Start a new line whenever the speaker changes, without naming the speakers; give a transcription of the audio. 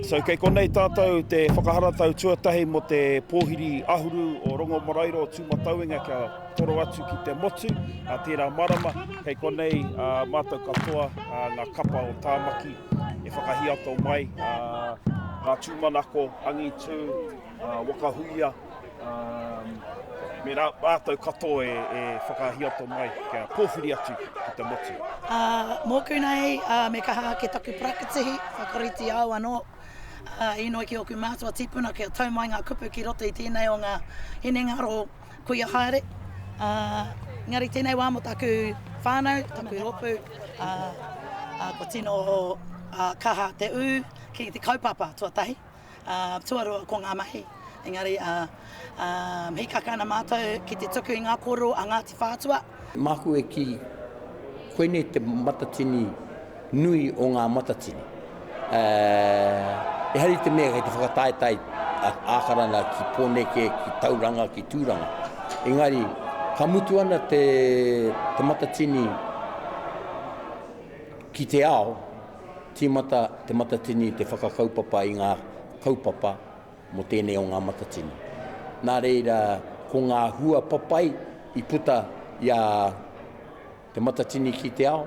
So kei konei tātou te whakaharatau tuatahi mō te pōhiri ahuru o Rongomaraeroa Tūmatauenga kia toro atu ki te motu a tērā marama. Kei konei mātou katoa ngā kapa o Tāmaki e whakahiato mai ngā tūmanako angitū, waka huia, me rātou katoa e whakahiato mai kia pōwhiri atu ki te motu.
Mōku nei, me kaha ake taku parakitihi, whakarite au anō, inoi ki ōku mātua tīpuna kia tau mai ngā kupu ki roto i tēnei o ngā hinengaro kuia haere. Engari tēnei wā mō taku whānau, taku rōpū, kua tino kaha te ū ki te kaupapa tuatahi. Ā, tuarua ko ngā mahi. Engari, ā, ā, hīkaka ana mātou ki te tuku i ngā kōrero a Ngāti Whātua.
Māku e kī, koinei te matatini nui o ngā matatini. Ā, ehara i te mea kei te whakataetae a Ākarana ki Pōneke, ki Tauranga, ki Tūranga. Engari, ka mutu ana te, te matatini ki te ao, Tīmata Te Matatini te whakakaupapa i ngā kaupapa mō tēnei o ngā matatini. Nā reira, ko ngā hua papai i puta i a Te Matatini ki te ao.